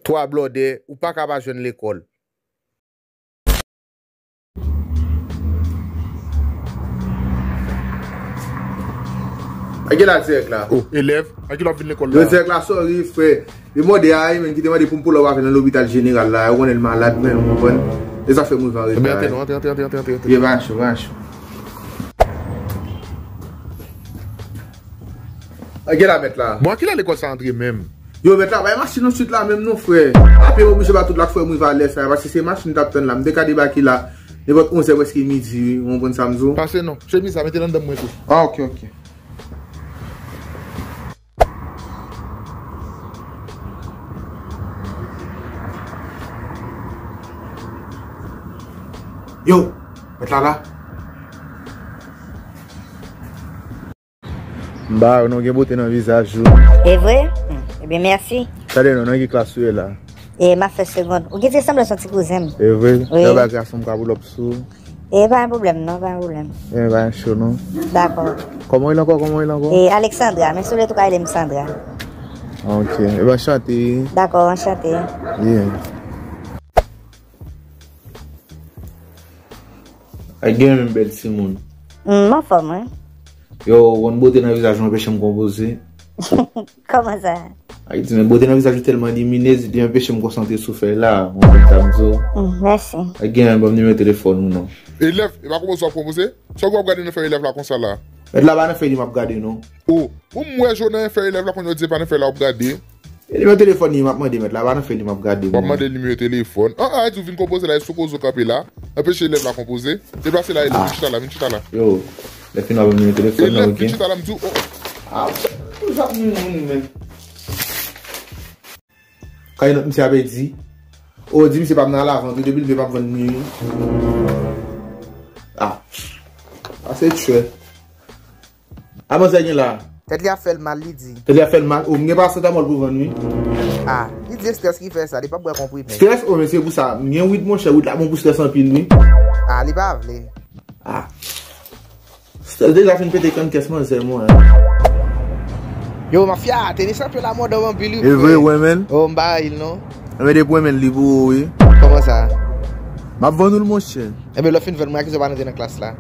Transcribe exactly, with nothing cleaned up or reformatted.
Twa blòdè, ou pa ka pa jwenn lekòl. A gen la dirèk la. Oh, elèv, a ki lè w ap vin lekòl la? Yo dirèk la, sorry, frè. Yo mande a, men ki te mande pou m pull up avè l nan lopital jeneral la. Yo konnen l malad, men, ou konprann? E sa fè m rive an reta. Antre non, antre, antre, antre, antre, antre. Ye, pa cho, pa cho. A gen la mèt la. Bon, a ki lè lekòl sa antre menm? Yo, mèt la, bay machin nan swit la menm non, frè. Apre m oblije ba tout la k fè m rive a lè sa, paske se machin m t ap tann la. M te ka debake la, nenpòt onzè prèske midi, wi. Ou konprann sa m di w? Pase non. Chemiz la, mete l anndan mwen tou. Ah, ok, ok. Yo, mèt la la. M ba yo non, gen bote nan vizaj ou. E vre? Hmm. Ebyen, mèsi. Tande non, nan ki klas ou ye la? E m ap fè segonn. Ou gen ti sanblans yon ti kouzen m. E vre? Wi. Nan bagay sa m ka pull up sou. E pa yon pwoblèm non, pa yon pwoblèm. E pa yon cho non. Dakò. Kòman w rele ankò? Kòman w rele ankò? E Alexandra, men si w vle tou ka rele m Sandra. Ok. E ben, anchante. Dakò, anchante. Yeah. Ay, gen menm bèl timoun. Mm, m anfòm, wi. Yo, ou konn bote nan vizaj ou anpeche m konpoze. Kòman sa? Ay, di men bote nan vizaj ou tèlman limine, li anpeche m konsantre sou fèy la. Ou konprann sa m di w? Mm, mèsi. Ay, gen menm, ban m nimewo telefòn ou non. Elèv, e pa konpoze w ap konpoze? Sa w ap gade nan fèy elèv la konsa la? Mèt la pa nan fèy li m ap gade non. Oh, bon, m wè je w nan fèy elèv la, kounye a w di se pa nan fèy la w ap gade. E nimewo telefòn li m ap mande mèt la, pa nan fèy li m ap gade. W ap mande nimewo telefòn. An, an, di w vin konpoze la, e sou koze w kanpe la. Anpeche elèv la konpoze. Deplase la, elèv, vin chita la, vin chita la. Yo, lè fini w ap ban m nimewo telefòn nan, ok? Elèv, vin chita la, m di w, oh. Ah, ou ap moun, men. Kay nòt misye ap di. Oh, di misye pa m nan al avè l, depi l vle pa m vann li. Ah. Ah, se tchè. A manzè gen la. Tèt li ap fè l mal, li di. Tèt li ap fè l mal. Oh, m gen parasetamòl pou vann, wi. Ah, li di se strès ki fè sa, li p ap bwè konprime. Strès? Oh, men se pou sa. M gen wid, monchè, wid la bon pou strès anpil, wi. Ah, li pa vle. Ah. Strès deja fin pete kann kès manzè, mwen. Yo, mafya, tenis an pye la mòde w anpil, wi, frè. E vre, wè, men. Oh, m pa rayil, non. Mwen depi mwen li pou ou, wi. Kòman sa? M ap vann ou l, monchè. Enben, lè w fin vann mwen, akize w pa rantre nan klas la.